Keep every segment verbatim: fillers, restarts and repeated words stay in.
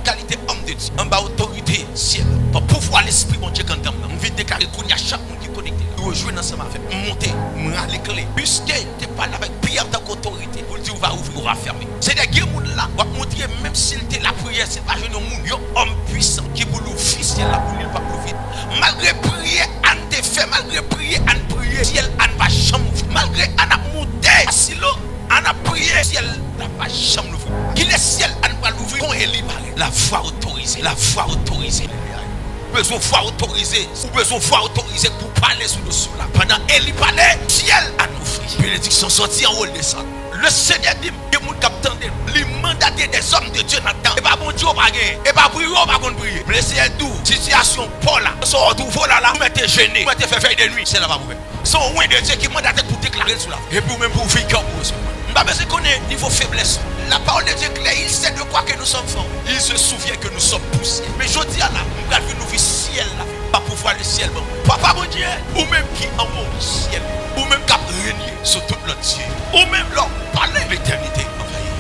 kalite òm de Dye, anba otorite syèl, pa pouvwa Lespri Bondye k anndan m nan, m vin deklare kounye a chak moun ki konekte la, yo jwenn ansanm avè m. M monte, m rale kle. Piske te pale avèk Pyè tankou otorite pou l di, ou va ouvri, ou va fèmen. Senyè, gen moun la, w ap montre, menm si l te lapriyè, si l pa jwenn yon moun, yon òm pwisan ki pou louvri syèl la pou li, l p ap louvri. Malgre priyè Ann te fè, malgre priyè Ann priye, syèl Ann pa janm ouvri. Malgre Ann ap monte a Silo, Ann ap priye, syèl la pa janm louvri. Kilè syèl Ann pral louvri? Kon Eli parèt. Lavwa otorize, lavwa otorize. Ou bezwen vwa otorize. Ou bezwen vwa otorize pou pale sou dosye w la. Pandan Eli pale, syèl Ann ouvri. Benediksyon sòti anwo, l desann. Le Senyè di m, gen moun k ap tande m. Li mandate dèzòm de Dye nan tan. E pa Bondye w pa genyen. E pa priye w pa konn priye. Men Lesenyè di w, sitiyasyon pa w la, sa w twouve w la la, ou mèt te jene, ou mèt te fè vèy de nwi. Syèl la p ap ouvè. Se yon wen de Dye ki mandate l pou deklare l sou lavi. Epi ou menm pou w vin kanpe w sou mwen. M pa bezwen konnen nivo feblès ou. La parole de Dieu claire, il sait de quoi que nous sommes faits. Il se souvient que nous sommes poussière. Men jodi a la, m pral vin louvri syèl la. Pa pouvwa le syèl ban mwen. Papa Bondye, ou menm ki anwo syèl, ou menm k ap renye sou tout lòt dye, ou menm lè w pale, letènite anvayi.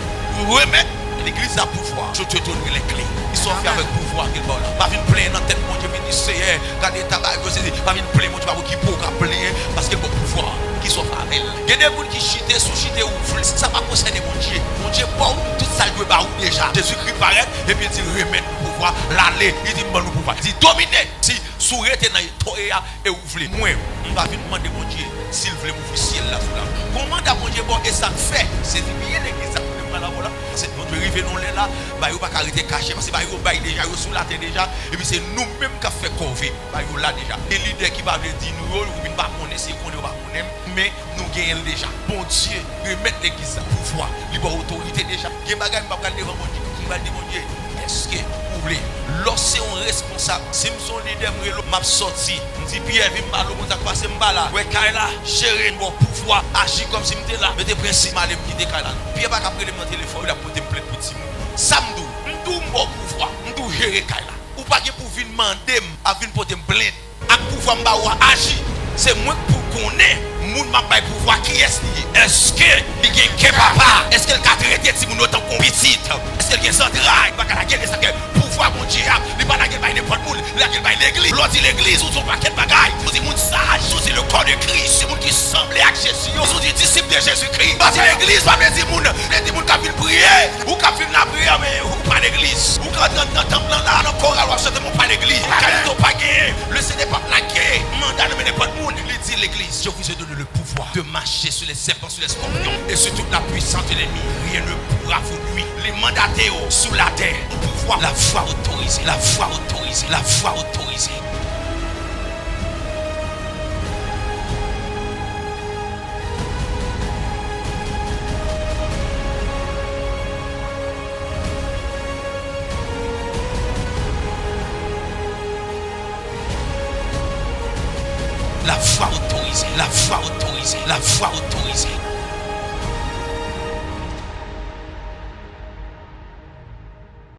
Remèt legliz la pouvwa. Je te donnerai les clés. Kisa w fè avèk pouvwa ke l ba w la? Pa vin plenyen nan tèt Bondye, vin di, Seyè, gade eta bagay yo, se, pa vin plenyen Bondye, pa okipe w, ka plenyen, paske l ba w pouvwa. Kisa w fè avè l? Gen de moun ki chite, si w chite, ou vle, sa pa konsène Bondye. Bondye ba w tout sa l dwe ba ou deja. Jezikri parèt, epi l di, remèt nou pouvwa, l ale, li di, m ban nou pouvwa. Li di, domine. Si, si w rete nan eta w ye a, e ou vle. Mwen, m pa vin mande Bondye si l vle m ouvri syèl la sou la. Gon manda Bondye ba w, e sa k fè, sezi byen legliz sa kote m pral avè w la. Paske Bondye rive nan lè la, bagay yo pa ka rete kache, paske bagay yo bay deja, yo sou latè deja, epi se nou menm k ap fè kòve, bagay yo la deja. Gen lidè ki pa vle di nou yo, ou vin pa konnen, si yo konnen yo pa konnen m, men nou genyen l deja. Bondye remèt legliz la pouvwa, li ba w otorite deja. Gen bagay m pa pral devan Bondye, m pral di Bondye, èske ou vle? Lè w se yon responsab, si m se yon lidè, m rele w, m ap sòti. M di, Pyè, vin pale w, konn sa k pase, m pa la. Wè kay la, jere, m ba w pouvwa, aji kòmsi m te la. Mete prensip, m ale, m kite kay la. Pyè pa ka ap rele m nan telefòn, l ap pote m plent pou timoun. Sa m di w? M di w m ba w pouvwa. M di w jere kay la. Ou pa gen pou vin mande m, ap vin pote m plent. Ak pouvwa m ba ou a, aji. Se mwen k pou konnen moun m ap bay pouvwa, kiyès li ye. Èske li gen kè papa? Èske l ka trete timoun yo tankou yon pitit? Èske l gen zantray? M pa ka lage l, sa k fè pouvwa Bondye a, li pa lage l bay nenpòt moun, li lage l bay legliz. Lè w di legliz, ou di yon pakèt bagay. Ou di moun saj, ou di le corps de Christ, se moun ki sanble ak Jezi yo. Ou di disip de Jezikri. Lè w di legliz, pa vle di moun, vle di moun k ap vin priye. Ou k ap vin lapriyè, men ou pa legliz. Ou ka antre nan tanp lan la, nan koral, w ap chante, men ou pa legliz. Kalite w pa genyen. Le Senyè p ap lage manda nan men nenpòt moun. Li di legliz, je vous ai donné le pouvoir de marcher sur les serpents, sur les scorpions et sur toute la puissance de l'ennemi. Rien ne pourra vous nuire. Li mandate yo sou latè. Pouvwa. Lavwa otorize, lavwa otorize, lavwa otorize. Lavwa otorize, lavwa otorize, lavwa otorize.